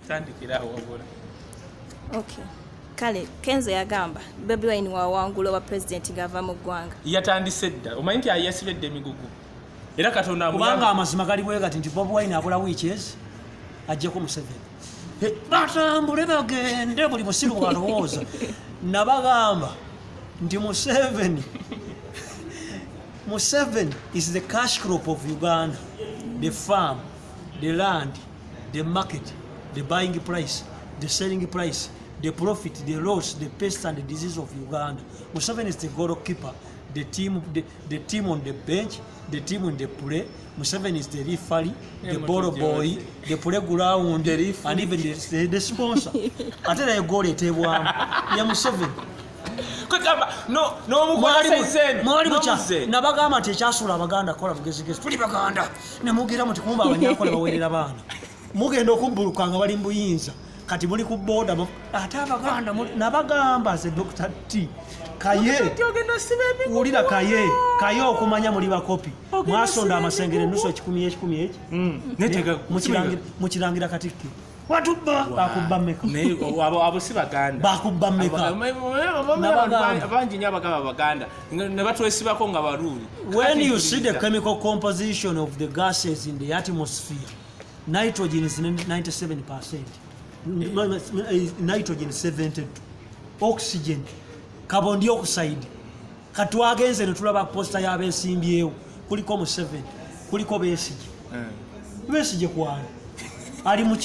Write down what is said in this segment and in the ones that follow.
Tandikira awo wabula. Okay. Kale Kenzo yagamba Bobi Wine wawangula wa president ngava mu ggwanga. Yatandise dda. Omanyi nti yasibedde emigugu. Era Katonda kubanga amazima gali bwe gati nti Bobi Wine abula witches ajjeko Museveni. Batambule bagende buli musiru bw'alowooza. Nabagamba nti Museveni is the cash crop of Uganda. The farm, the land, the market, the buying price, the selling price, the profit, the loss, the pest and the disease of Uganda. Museveni is the goalkeeper, the team, the team on the bench, the team in the play. Museveni is the referee, the ball boy, the playground, and even the sponsor. Ate naye goal etebwamu ya Museveni. No, no, nabagamba nti ekyasuula Abaganda kukola bugezigezi. Tuli Baganda ne mugira muti kumba Abanyankole baweerera baana. Mugenda okubbuluka nga bali mu buyinza. Kati muli ku boda ate Abaganda nabagamba nze Dr. T Kaye wulira Kaye Kaye okumanya muli bakopi mwasonda amasengere nusu 100 100 eki mukirangira Katikkiro watubba bakubba mmeka naye abo si Baganda bakubba mmeka abangi nnyo abagaba Baganda ne batwesibako nga baluuli. When you see the chemical composition of the gases in the atmosphere, nitrogen is 97%, nitrogen 72, oxygen, carbon dioxide. Katwagenze ne tulaba posta y'abeesimbyewo kuliko Museveni, kuliko Besigye. Besigye kwani ali mu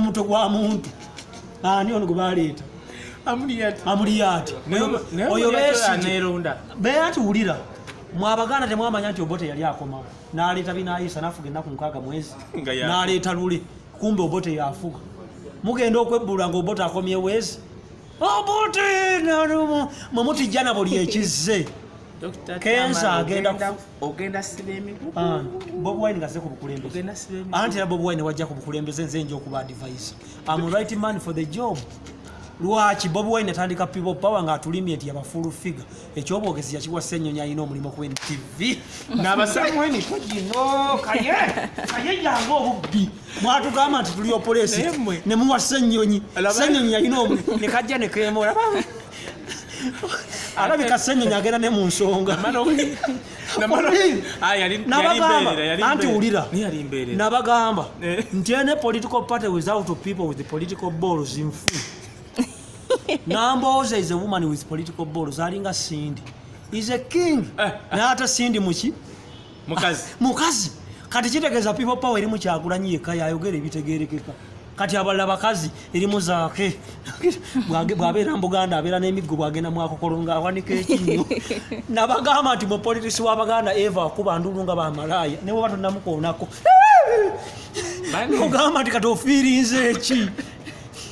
mutwe gwa muntu ani ono gwe baleeta Amuriat oyo Besigye Beati wulira mwe Abaganda temwamanya nti Obote yali akomawo n'aleeta binaayisa n'afuga ennaku 6 mwezi n'aleeta lule kumbe Obote yafuga. Mugenda okwebbula nga Obote akomye wezi Obote mwe mutijja na buli ekizze. Kenzo agenda ogenda siba emigugu. Bobi Wine ngazze ku bukulembeze. Anti era Bobi Wine wajja ku bukulembeze nze nja okuba advisor. I'm right man for the job. Lwaki Bobi Wine atandika people power ng'atulimye nti yaba full figure. Ekyobwogezi yakiwa Ssenyonyi alina omulimu ku NTV. N'abasamweni togino Kaye Kaye jangu obubbi. Mwatugamba nti tuli opolisi ne muwa Ssenyonyi. Ssenyonyi alina omulimu ne kajja ne keemola. Alabika Ssenyonyi agenda ne mu nsonga. Anti wulira nabagamba nti any political party without people with the political balls nfu. Namboza is a woman with political balls. Alinga Cindy is a king. Naye Cindy muki mukazi mukazi. Kati kitegeeza people power erimu Kyagulanyi yekka yayogera ebitegeerekeka. Kati abalala bakazi erimu Zaake bw'abeera Mbuganda abeera n'emiggo bw'agenda mwakokolo ng'awanika ekinnyo. Nabagamba nti mu politics w'Abaganda Eva akuba ndulu nga bamalaaya ne bw'oba tonnamukoonako. Ogamba nti kati ofiirinze eki?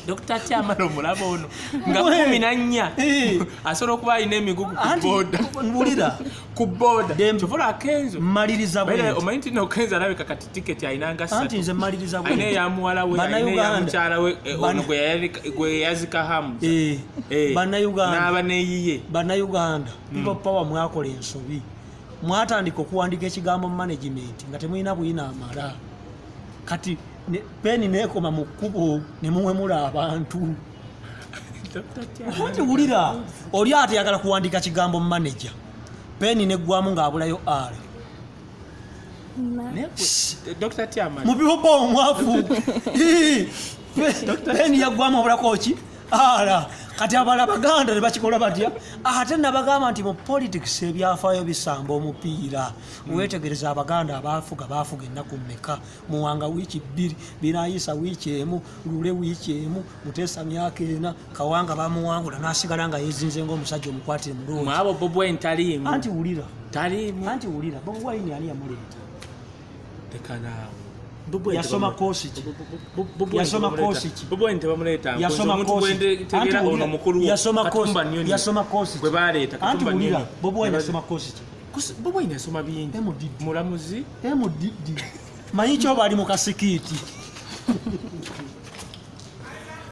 Dr. Chamalo mulaba ono nga 14 asobola okuba alina emigugu ku boda. Wulira ku boda kyova Kenzo mmaliriza bwe omanyi nti no Kenzo alabika kati tiketi alina nga 3. Anti nze mmaliriza bwe alina eya muwala we, alina eya mukyala we ono gwe yazika Hamza. Bannayuganda n'aba neeyiye. Bannayuganda people power mwakola ensobi. Mwatandika okuwandiika ekigambo management nga temulina bwina amala. Kati peni nekoma mu kkubo ne muwemula abantu. Anti wulira oli ate yagala kuwandiika kigambo manager, peni neggwamu ng'abulayo R. Dr. Tiamani mu people power mwafu peni yaggwamu abulako ki R. Kati abala Baganda ne bakikola batya? Ate nabagamba nti mu politics ebyafaayo bisamba omupiira. Weetegereza Abaganda abaafuga baafuga ennaku mmeka? Muwanga wiiki 2, Binaayisa wiiki 1, Lule wiiki 1, Muteesa myaka 4, Kawanga bamuwangula n'asigala nga yeezinze ng'omusajja omukwatire mulungi. Mwabo Bobi Wine taliimu. Anti wulira. Taliimu. Anti wulira. Bobi Wine ani yamuleeta? Leka naawe. Yasoma kosi ki? Yasoma kosi ki? Bobi Wine tebamuleeta. Yasoma kosi. Yasoma kosi. Yasoma kosi. Gwe baleeta Katumba Nyonyi. Bobi Wine yasoma kosi ki? Bobi Wine yasoma bingi. MDD. Mulamuzi. MDD. Manyi kyoba ali mu kasikiiti.